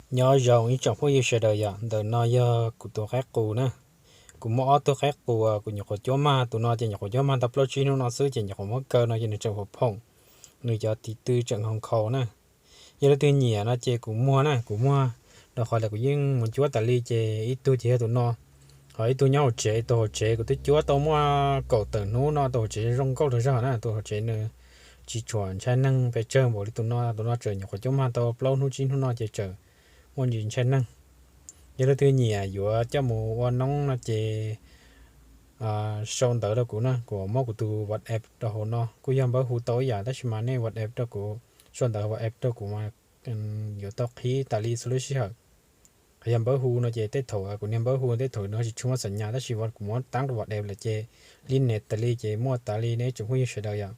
Nyob zoo ib tsoom phooj ywg sawv daws yom, ntawm no yog kuv tus qaib qus na. Kuv muaj ob tug qaib qus, kuv nyuam qhuav cuab mag, tus no ces nyuam qhuav cuab mag tau plaub tsib hnub no xwb ces nyuam qhuav muab kaw no ces nws tseem phoom phoom, nws cov tis tw tseem nkhaus nkhaus na. Yog leej twg nyiam no ces kuv muag na, kuv muag rau qhov tias kuv yeej mus cuab tas li ces ib tug ces yog tus no, ho ib tug nyob hauv tsev, tus hauv tsev kuv twb cuab tau muaj kaum tawm hnub no, tus hauv tsev zoo nkauj rau zog na, tus hauv tsev nws tsis tshua ntshai neeg pes tsawg npaum li tus no, tus no tseem nyuam qhuav cuab mag tau plaub hnub tsib hnub no ces tseem muaj ntsis ntshai neeg. Yog leej twg nyiam yuav coj mus ua noob no ces sau ntawv rau kuv na, kuv muab kuv tus WhatsApp rau hauv no, kuj yog npawb hu tau ib yam tab sis mas nej WhatsApp rau kuv, sau ntawv WhatsApp rau kuv mas yuav tau qhib tas li xwb lub sij hawm. Qhov yog npawb hu no ces tej thaum kuv niag npawb hu tej thaum no tsis tshua muaj xam nyas tab sis kuv muab tab WhatsApp lawm ces li nias tas li ces muaj tas li nej tsoom phooj ywg sawv daws yom.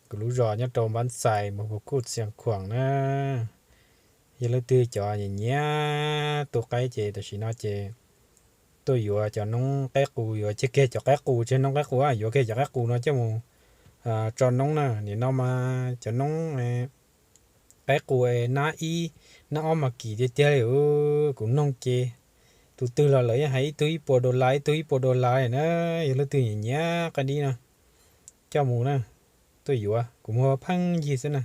Kuv lub zos nyob rau Npab Xais, Mos Pus Kuj, Xiav Khuam na. Yog leej twg cov nyiam nyiam tu qaib ces tam sim no ces tuaj yuav cov noob qaib qus, yuav kiag cov qaib qus, tsis noob qaib qus, yuav kiag cov qaib qus no coj mus tso noob na. Nim no mas cov noob qaib qus nab ib nab ob mas kim tiag tiag li. Kuv noog ces tus twg los lawv yeej hais ib tug ib puas dollar, ib tug ib puas dollar na. Yog leej twg nyiam nyiam qaib dib no coj mus na, tuaj yuav, kuv muag pheej yig xwb na.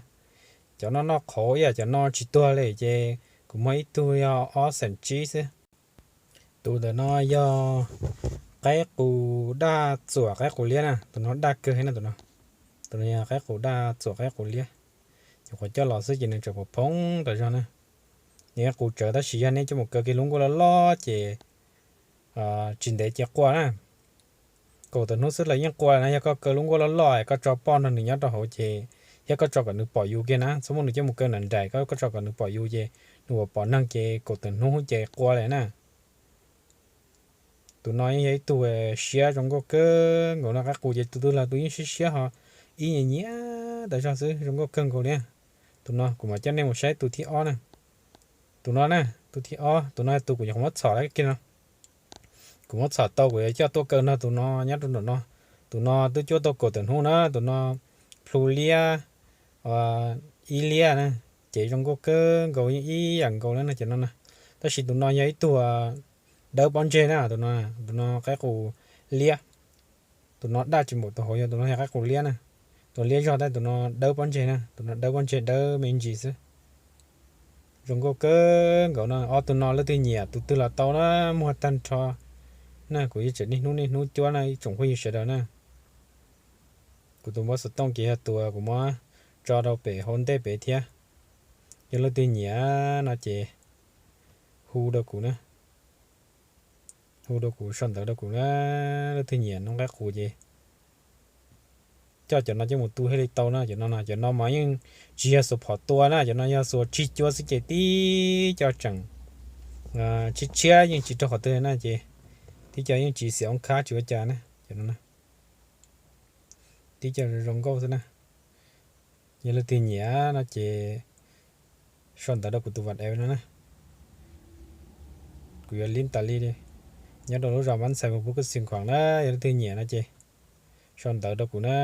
Cov no noj qhauv ib yam, cov no tsis tuag li ces kuv muag ib tug yog ob xeem tsib xwb. Tus ntawm no yog qaib qus daj txuam qaib qus liab na, tus no daj kawg na tus no. Tus no yog qaib qus daj txuam qaib qus liab, nyuam qhuav coj los xwb ces nws tseem phoom phoom tas zog na. Nws qaib qus tsawv tab sis yog nej coj mus kaw kiag lub nkuaj loj loj ces tsis ntev ces qua na. Kaum tawm hnub xwb los yeej qua na, yog koj kaw lub nkuaj loj loj koj tso poj nrog nws nyob rau hauv ces, yog koj tso kom nws pom yus kiag na, txhob muab nws coj mus kaw nram nraim, koj tso kom nws pom yus ces nws ua pom neeg ces kaum tawm hnub ces qua li na. Tus no yeej yog ib tug siab zoo nkauj kawg nkaus no, qaib qus ces tus twg los tus yeej siab siab ho ib nyiam nyiam tas zog xwb, zoo nkauj kawg nkaus li. Tus no kuv mam coj nej mus saib tus thib ob na. Tus no na, tus thib ob, tus no tus kuv nyuam qhuav muab txhom lawm kiag no. Kuv muab txhom tau kuv yuav coj tuaj kaw nrog tus no nyob rau nram no. Tus no twb cuab tau kaum tawm hnub na, tus no plhu liab, ib liab na, ces zoo nkauj kawg nkaus yeej ib yam nkaus li no ces no na. Tab sis tus no yog ib tug dawb pob ntseg na, tus no, tus no qaib qus liab. Tus no daj tsis npaum tus hauv, yog tus no yog qaib qus liab na. Tus liab zog tab tus no dawb pob ntseg na, tus no dawb pob ntseg dawb me ntsis xwb. Zoo nkauj kawg nkaus no, ob tug no leej twg nyiam tus twg los tau na, muag tag nrho na, kuv yeej tseem niaj hnub niaj hnub cuab na ib tsoom phooj ywg sawv daws na. Kuv tus npawb xov tooj ces yog tus kuv muab tso rau pem hauv ntej pem thiab. Yog leej twg nyiam no ces hu rau kuv na. Hu rau kuv, sau ntawv rau kuv na. Leej twg nyiam noob qaib qus ces coj cov no coj mus tu thiaj li tau na. Cov no, cov no mas yeej tsis yog xuas phom tua na, cov no yog xuas tsig cuab xwb ces tib co tseem tshiab tshiab yeej tsis raug qhov twg na ces tib co yeej tsis xiam oob khab tsis ua cas na, cov no tib co zoo nkauj xwb na. Yog leej twg nyiam no ces sau ntawv rau kuv tus WhatsApp no na. Kuv yuav lib tas li, nyob rau lub zos Mab Ntxhais, Mos Pus Kuj, Xiav Khuam na. Yog leej twg nyiam no ces sau ntawv rau kuv na.